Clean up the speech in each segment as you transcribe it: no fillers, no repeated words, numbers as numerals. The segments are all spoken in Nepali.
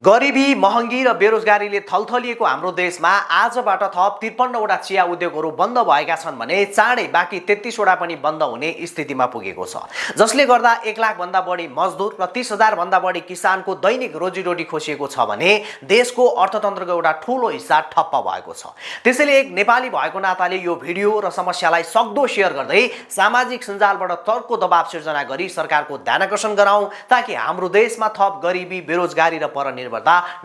गरिबी, महँगी र बेरोजगारीले थलथलिएको हाम्रो देशमा आजबाट थप 53वटा चिया उद्योगहरू बन्द भएका छन् भने चाँडै बाँकी 33वटा पनि बन्द हुने स्थितिमा पुगेको छ, जसले गर्दा 1 लाखभन्दा बढी मजदुर र 30,000 भन्दा बढी किसानको दैनिक रोजीरोटी खोसिएको छ भने देशको अर्थतन्त्रको एउटा ठूलो हिस्सा ठप्प भएको छ। त्यसैले एक नेपाली भएको नाताले यो भिडियो र समस्यालाई सक्दो शेयर गर्दै सामाजिक सञ्जालबाट तर्को दबाव सिर्जना गरी सरकारको ध्यानाकर्षण गराउँ ताकि हाम्रो देशमा थप गरिबी, बेरोजगारी र परनिर्भरता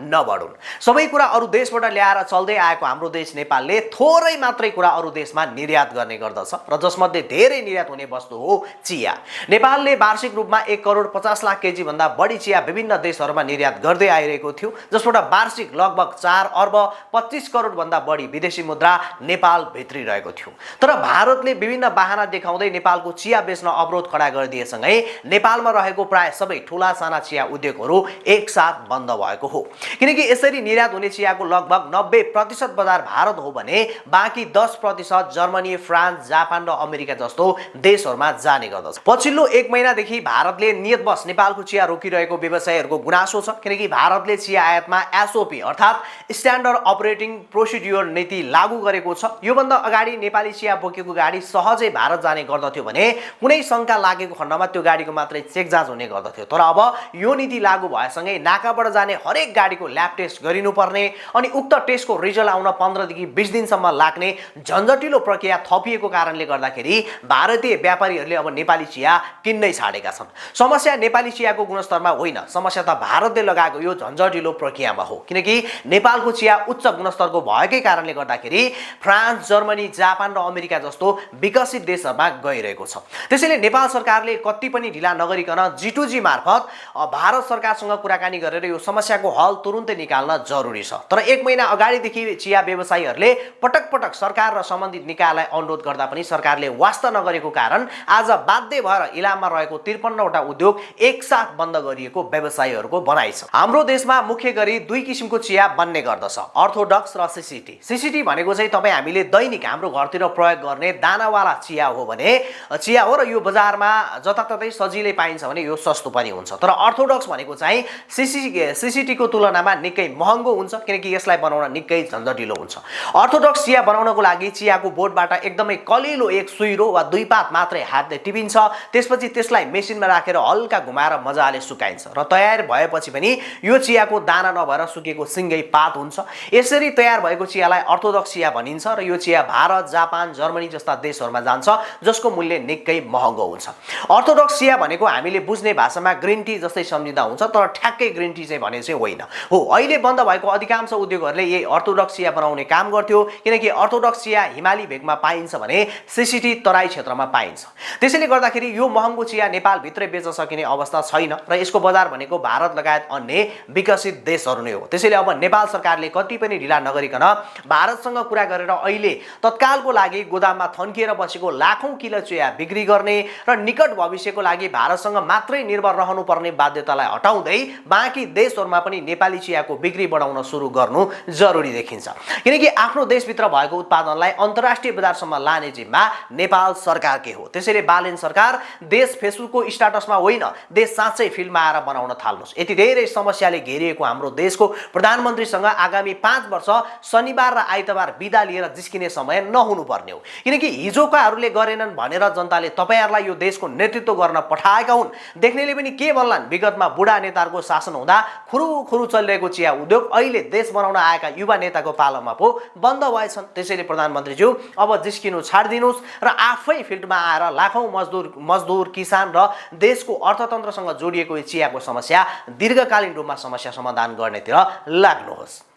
नबढुन्। सबै कुरा अरू देशबाट ल्याएर चल्दै आएको हाम्रो देश नेपालले थोरै मात्रै कुरा अरू देशमा निर्यात गर्ने गर्दछ र जसमध्ये धेरै निर्यात हुने वस्तु हो चिया। नेपालले वार्षिक रूपमा 1 करोड 50 लाख केजी भन्दा बढी चिया विभिन्न देशहरूमा निर्यात गर्दै आइरहेको थियो, जसबाट वार्षिक लगभग 4 अर्ब 25 करोड भन्दा बढी विदेशी मुद्रा नेपाल भित्री रहेको थियो। तर भारतले विभिन्न बहाना देखाउँदै नेपालको चिया बेच्न अवरोध खडा गरिदिएसँगै नेपालमा रहेको प्राय सबै ठूला साना चिया उद्योगहरू एकसाथ बन्द भएको हो। किनकि यसरी निर्यात हुने चियाको लगभग 90% बजार भारत हो भने बाँकी 10% जर्मनी, फ्रान्स, जापान र अमेरिका जस्तो देशहरूमा जाने गर्दछ। पछिल्लो 1 महिनादेखि भारतले नियतवश नेपालको चिया रोकिरहेको व्यवसायीहरूको गुनासो छ, किनकि भारतले चिया आयातमा एसओपी अर्थात् स्ट्यान्डर्ड अपरेटिङ प्रोसिड्युर नीति लागू गरेको छ। योभन्दा अगाडि नेपाली चिया बोकेको गाडी सहजै भारत जाने गर्दथ्यो भने कुनै शंका लागेको खण्डमा त्यो गाडीको मात्रै चेक जाँच हुने गर्दथ्यो। तर अब यो नीति लागू भएसँगै नाकाबाट जाने हरेक गाडीको ल्याब टेस्ट गरिनुपर्ने अनि उक्त टेस्टको रिजल्ट आउन 15 देखि 20 दिनसम्म लाग्ने झन्झटिलो प्रक्रिया थपिएको कारणले गर्दाखेरि भारतीय व्यापारीहरूले अब नेपाली चिया किन्नै छाडेका छन्। समस्या नेपाली चियाको गुणस्तरमा होइन, समस्या त भारतले लगाएको यो झन्झटिलो प्रक्रियामा हो। किनकि नेपालको चिया उच्च गुणस्तरको भएकै कारणले गर्दाखेरि फ्रान्स, जर्मनी, जापान र अमेरिका जस्तो विकसित देशहरूमा गइरहेको छ। त्यसैले नेपाल सरकारले कति पनि ढिला नगरिकन G2G मार्फत भारत सरकारसँग कुराकानी गरेर यो समस्याको हल तुरुन्तै निकाल्न जरुरी छ। तर 1 महिना अगाडिदेखि चिया व्यवसायीहरूले पटक पटक सरकार र सम्बन्धित निकायलाई अनुरोध गर्दा पनि सरकारले वास्ता नगरेको कारण आज बाध्य भएर इलाममा रहेको 53वटा उद्योग एकसाथ बन्द गरिएको व्यवसायीहरूको भनाइ छ। हाम्रो देशमा मुख्य गरी 2 किसिमको चिया बन्ने गर्दछ, अर्थोडक्स र सिसिटी। सिसिटी भनेको चाहिँ तपाईँ हामीले दैनिक हाम्रो घरतिर प्रयोग गर्ने दानावाला चिया हो भने चिया हो र यो बजारमा जताततै सजिलै पाइन्छ भने यो सस्तो पनि हुन्छ। तर अर्थोडक्स भनेको चाहिँ सिसिटीको तुलनामा निकै महँगो हुन्छ, किनकि यसलाई बनाउन निकै झन्झटिलो हुन्छ। अर्थोडक्स चिया बनाउनको लागि चियाको बोटबाट एकदमै कलिलो एक सुइरो वा 2 पात मात्रै हातले टिपिन्छ, त्यसपछि त्यसलाई मेसिनमा राखेर हल्का घुमाएर मजाले सुकाइन्छ र तयार भएपछि पनि यो चियाको दाना नभएर सुकेको सिङ्गै पात हुन्छ। यसरी तयार भएको चियालाई अर्थोडक्स चिया भनिन्छ र यो चिया भारत, जापान, जर्मनी जस्ता देशहरूमा जान्छ, जसको मूल्य निकै महँगो हुन्छ। अर्थोडक्स चिया भनेको हामीले बुझ्ने भाषामा ग्रिन टी जस्तै सम्झिँदा हुन्छ, तर ठ्याक्कै ग्रिन टी चाहिँ भने चाहिँ होइन हो। अहिले बन्द भएको अधिकांश उद्योगहरूले यही अर्थोडक्स चिया बनाउने काम गर्थ्यो, किनकि अर्थोडक्स चिया हिमाली भेगमा पाइन्छ भने सिसिटी तराई क्षेत्रमा पाइन्छ। त्यसैले गर्दाखेरि यो महँगो चिया नेपालभित्रै बेच्न सकिने अवस्था छैन र यसको बजार भनेको भारत लगायत अन्य विकसित देशहरू नै हो। त्यसैले अब नेपाल सरकारले कति पनि ढिला नगरिकन भारतसँग कुरा गरेर अहिले तत्कालको लागि गोदाममा थन्किएर बसेको लाखौं किलो चिया बिक्री गर्ने र निकट भविष्यको लागि भारतसँग मात्रै निर्भर रहनुपर्ने बाध्यतालाई हटाउँदै बाँकी देशहरूमा पनि नेपाली चियाको बिक्री बढाउन सुरु गर्नु जरुरी देखिन्छ। किनकि आफ्नो देशभित्र भएको उत्पादनलाई अन्तर्राष्ट्रिय बजारसम्म लाने जिम्मा नेपाल सरकारकै हो। त्यसैले बालेन सरकार देश फेसबुकको स्ट्याटसमा होइन, देश साँच्चै फिल्डमा आएर बनाउन थाल्नुहोस्। यति धेरै समस्याले घेरिएको हाम्रो देशको प्रधानमन्त्रीसँग आगामी 5 वर्ष शनिबार र आइतबार बिदा लिएर जिस्किने समय नहुनु पर्ने हो। किनकि हिजोकाहरूले गरेनन् भनेर जनताले तपाईहरुलाई यो देशको नेतृत्व गर्न पठाएका हुन्। देख्नेले पनि के भन्लान्, विगतमा बुढा नेताको शासन हुँदा खुरु चलिरहेको चिया उद्योग अहिले देश बनाउन आएका युवा नेताको पालामा पो बन्द भएछन्। त्यसैले प्रधानमन्त्रीज्यू अब जिस्किनु छाड्दिनुस् र आफै फिल्डमा आएर लाखौं मजदुर, किसान र देशको अर्थतन्त्रसँग जोडिएको चियाको समस्या दीर्घकालीन रूपमा समस्या समाधान गर्नेतिर लाग्नुहोस्।